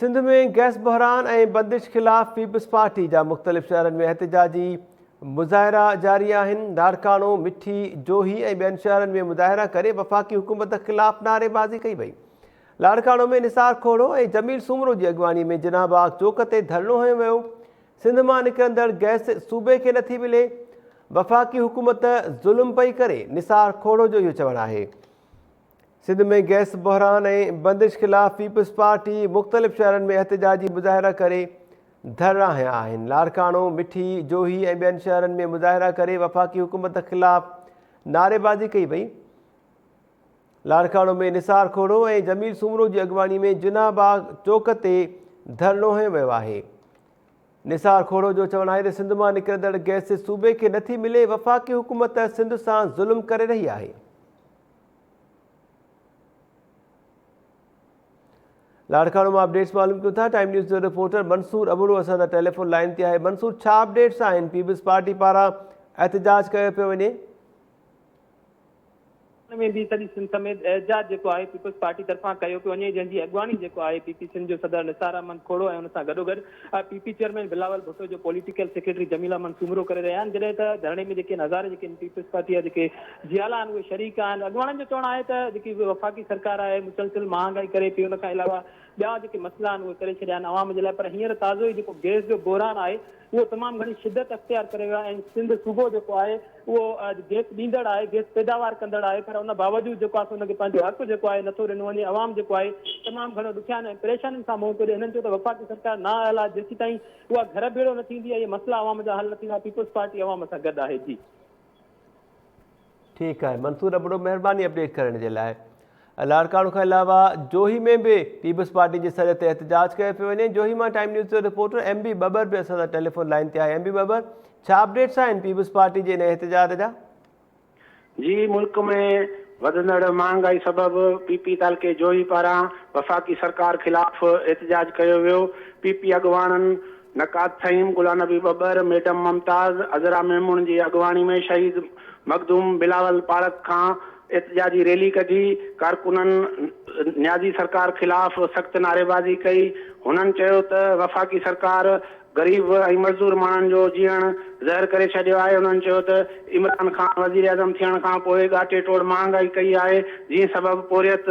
Sindh ۾ gas بحران ۽ بندش خلاف پيپلز پارٽي جا مختلف شهرن ۾ احتجاجي مظاهرا جاري آهن. لاڙڪاڻو، مٺي، جوهي ۽ ٻين شهرن ۾ مظاهرا ڪري وفاقي حڪومت خلاف نعريبازي ڪئي وئي. لاڙڪاڻو ۾ نثار کوڙو ۽ جميل سومرو جي اڳواڻي ۾ جناح باغ چوڪ تي ڌرڻو هنيو ويو. سنڌ مان نڪرندڙ گئس صوبي کي نٿي ملي، وفاقي حڪومت ظلم پئي ڪري، نثار کوڙو جو اهو چوڻ آهي. سنڌ ۾ گئس بحران ۽ بندش خلاف پيپلز پارٽي مختلف شهرن ۾ احتجاجي مظاهرا ڪري ڌرڻا هنيا آهن. لاڙڪاڻو، مٺي، جوهي ۽ ٻين شهرن ۾ مظاهرا ڪري وفاقي حڪومت خلاف نعريبازي ڪئي وئي. لاڙڪاڻو ۾ نثار کوڙو ۽ جميل سومرو جي اڳواڻي ۾ جناح باغ چوڪ تي ڌرڻو هنيو ويو آهي. نثار کوڙو جو چوڻ آهي ته سنڌ مان نڪرندڙ گئس صوبي کي نٿي ملي، وفاقي حڪومت سنڌ سان ظلم ڪري رهي آهي. لاڙڪاڻو مان اپڊيٽس معلوم ڪيون ٿا ٽائيم نيوز جو رپورٽر منصور ابڙو اسان سان ٽيليفون لائين تي آهي منصور ڇا اپڊيٽس آهن پيپلز پارٽي پاران احتجاج ڪيو پيو وڃي. ۾ به سڄي سنڌ سميت احتجاج جيڪو آهي پيپلز پارٽي طرفان ڪيو پيو وڃي جنهن جي اڳواڻي جيڪو آهي پي پي سنڌ جو صدر نثار احمد کوڙو ۽ ان سان گڏوگڏ P P chairman Bilawal Bhutto جو پوليٽيڪل سيڪريٽري جميل احمد سومرو ڪري رهيا آهن جڏهن ته ڌرڻي ۾ جيڪي هزارين جيڪي پيپلز پارٽي جا جيڪي جيالا آهن اهي شريڪ آهن اڳواڻن جو چوڻ آهي ته جيڪي وفاقي سرڪار آهي مسلسل مهانگائي ڪري پئي ان کان علاوه ٻيا جيڪي مسئلا آهن اهي ڪري ڇڏيا آهن عوام جي لاء پر هينئر تازو ئي جيڪو گئس جو بحران آهي اهو تمام گهڻي شدت اختيار ڪري ويو آهي ۽ سنڌ صوبو جيڪو آهي اهو گئس ڏيندڙ آهي گئس پيداوار ڪندڙ آهي پر ان باوجود جيڪو آهي سو ان کي پنهنجو حق جيڪو آهي نٿو ڏنو وڃي عوام جيڪو آهي تمام گهڻو ڏکيائين ۽ پريشانين سان منهن پيو ڏئي هنن چيو ته وفاقي سرڪار نااهل آهي جيسيتائين اها گهر ڀيڙو نه ٿيندي ۽ اهي مسئلا عوام جا حل نه ٿيندا پيپلز پارٽي عوام سان گڏ آهي جي. ٺيڪ آهي منصور ابڙو مهرباني اپڊيٽ ڪرڻ جي لاء لاڙڪاڻو کان علاوه جوهي ۾ به پيپلز پارٽي جي سڏ تي احتجاج ڪيو پيو وڃي جوهي مان ٽائيم نيوز جو رپورٽر ايم بي ٻٻر به اسان سان ٽيليفون لائين تي آهي ايم بي ٻٻر ڇا اپڊيٽس آهن پيپلز پارٽي جي ان احتجاج جا؟ جي ملڪ ۾ وڌندڙ مهانگائي سبب پي پي تعلقي جوهي پاران وفاقي سرڪار خلاف احتجاج ڪيو ويو پي پي اڳواڻن نقاد فهيم، غلام نبي ٻٻر، ميڊم ممتاز، عذرا ميمڻ جي اڳواڻي ۾ شهيد مخدوم بلاول پارڪ کان احتجاجي ريلي ڪڍي، ڪارڪنن نيازي سرڪار خلاف سخت نعريبازي ڪئي، هنن چيو ته وفاقي سرڪار غريب ۽ مزدور ماڻهن جو جيئڻ زهر ڪري ڇڏيو آهي، هنن چيو ته عمران خان وزيراعظم ٿيڻ کانپوء ڳاٽي ٽوڙ مهانگائي ڪئي آهي، جنهن سبب پورهيت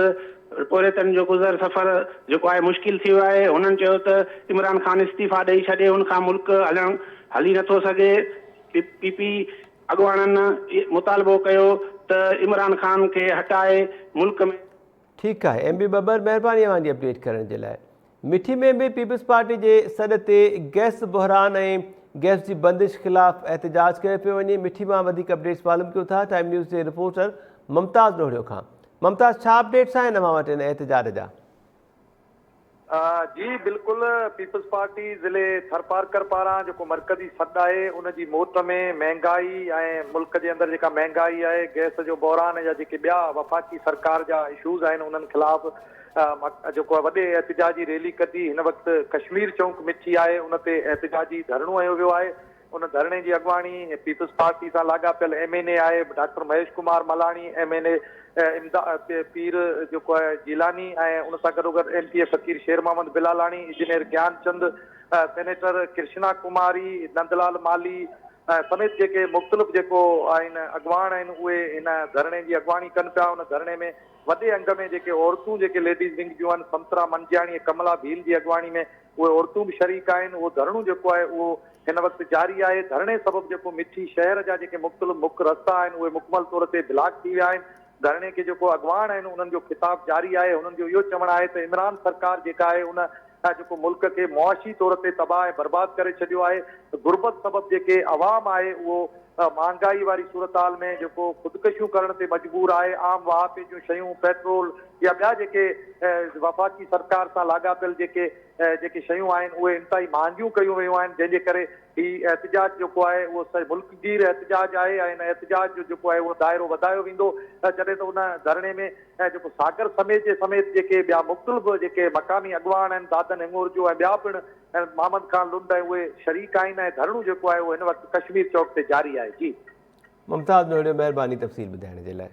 پورهيتن جو گذر سفر جيڪو آهي مشڪل ٿي ويو آهي، هنن چيو ته عمران خان استعيفا ڏئي ڇڏي ان کان ملڪ هلڻ هلي نٿو سگهي، پي پي اڳواڻن مطالبو ڪيو ته عمران خان کي هٽائي ملڪ ۾. ٺيڪ آهي ايم بي ٻٻر مهرباني اوهان جي اپڊيٽ ڪرڻ جي لاء. مٺي ۾ به پيپلز پارٽي جي سڏ تي گئس بحران ۽ گئس جي بندش خلاف احتجاج ڪيو پيو وڃي مٺي مان وڌيڪ اپڊيٽس معلوم ڪيون ٿا ٽائيم نيوز جي رپورٽر ممتاز نوڙيو کان ممتاز ڇا اپڊيٽس آهن اوهان وٽ ان احتجاج جا؟ جي بلڪل پيپلز پارٽي ضلعي ٿرپارڪر پاران جيڪو مرڪزي سڏ آهي ان جي موٽ ۾ مهنگائي ۽ ملڪ جي اندر جيڪا مهنگائي آهي گئس جو بحران يا جيڪي ٻيا وفاقي سرڪار جا اشوز آهن انهن خلاف جيڪو آهي وڏي احتجاجي ريلي ڪڍي هن وقت ڪشمير چونڪ مٺي آهي ان تي احتجاجي ڌرڻو هنيو ويو آهي ان ڌرڻي جي اڳواڻي پيپلز پارٽي سان لاڳاپيل ايم اين اي آهي doctor Mahesh Kumar Malani M N A Imdad Pir جيڪو آهي جيلاني ۽ ان سان گڏوگڏ M P A Faqir Sher Muhammad Bilalani engineer Gyan Chand senator Krishna Kumari Nandlal Malhi سميت جيڪي مختلف جيڪو آهن اڳواڻ آهن اهي هن ڌرڻي جي اڳواڻي ڪن پيا ان ڌرڻي ۾ وڏي انگ ۾ جيڪي عورتون جيڪي ليڊيز ونگ جون آهن سمترا منجياڻي ۽ ڪملا ڀيل جي اڳواڻي ۾ اهي عورتون به شريڪ آهن اهو ڌرڻو جيڪو آهي اهو هن وقت جاري آهي ڌرڻي سبب جيڪو مٺي شهر جا جيڪي مختلف مک رستا آهن اهي مڪمل طور تي بلاڪ ٿي ويا آهن ڌرڻي کي جيڪو اڳواڻ آهن انهن جو خطاب جاري آهي هنن جو اهو چوڻ آهي ته عمران سرڪار جيڪا آهي ان جيڪو ملڪ کي معاشي طور تي تباهه ۽ برباد ڪري ڇڏيو آهي غربت سبب جيڪي عوام آهي اهو مهانگائي واري صورتحال ۾ جيڪو خودڪشيون ڪرڻ تي مجبور آهي، عام واهپي جون شيون، پيٽرول يا ٻيا جيڪي وفاقي سرڪار سان لاڳاپيل جيڪي جيڪي شيون آهن اهي انتهائي مهانگيون ڪيون ويون آهن جنهن جي ڪري هي احتجاج جيڪو آهي اهو ملڪ گير احتجاج آهي ۽ ان احتجاج جو جيڪو آهي اهو دائرو وڌايو ويندو جڏهن ته ان ڌرڻي ۾ جيڪو ساگر سميجي سميت جيڪي ٻيا مختلف جيڪي مقامي اڳواڻ آهن دادن هڱورجو ۽ ٻيا پڻ ۽ محمد خان لنڊ ۽ اهي شريڪ آهن ۽ ڌرڻو جيڪو آهي اهو هن وقت ڪشمير چوڪ تي جاري آهي جي. ممتاز نوڙيو مهرباني تفصيل ٻڌائڻ جي لاء.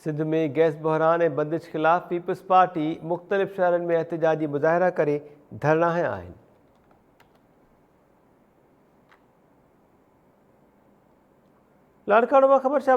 سنڌ ۾ گئس بحران ۽ بندش خلاف پيپلز پارٽي مختلف شهرن ۾ احتجاجي مظاهرا ڪري ڌرڻا هنيا آهن. لاڙڪاڻو مان خبر.